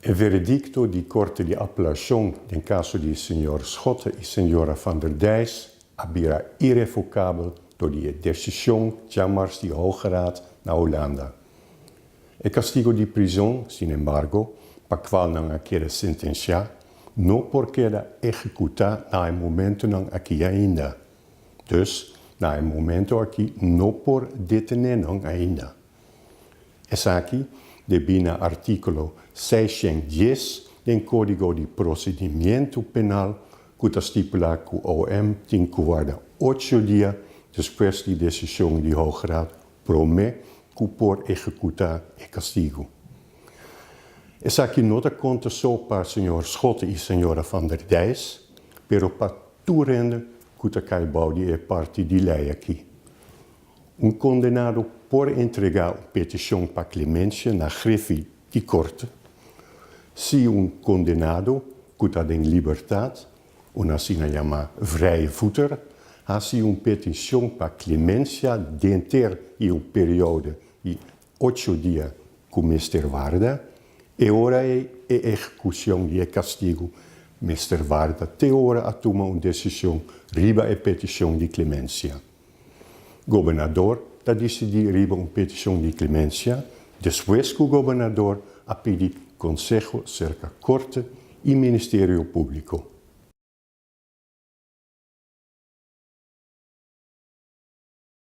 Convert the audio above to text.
E veredikto di Korte di Apelashon den kaso di señor Schotte i señora Van der Dijs a bira irevokabel dor di e desishon djamars di Hoge Raad na Hulanda. E kastigo di prizon, sinembargo, pa kual nan a keda sentensiá, no por keda ehekutá na e momentunan aki ainda. Dus, na e momento aki no por detené nan ainda. Esaki debí na artíkulo 610 den Kódigo di Prosedimientu Penal ku ta stipulá ku OM tin ku warda ocho dia despues di desishon di Hoge Raad promé ku por ehekutá e kastigu. Esaki no ta konta so pa señor Schotte i señora Van der Dijs, pero pa tur hende ku ta kai bou di e parti di lei aki. Un kondenado por entregá un petishon pa klemensia na Griffie di Korte. Si un kondenado ku ta den libertat, un asina yamá vrijvoeter, hasi un petishon pa klemensia denter di un periode di ocho dia ku mester warda, e ora ei e ehekushon di e kastigu mester warda te ora a tuma un desishon riba e petishon di klemensia. Gobernador ta disidí riba un petishon di klemensia despues ku gobernador a pidi konseho serka Korte i Ministerio Públiko.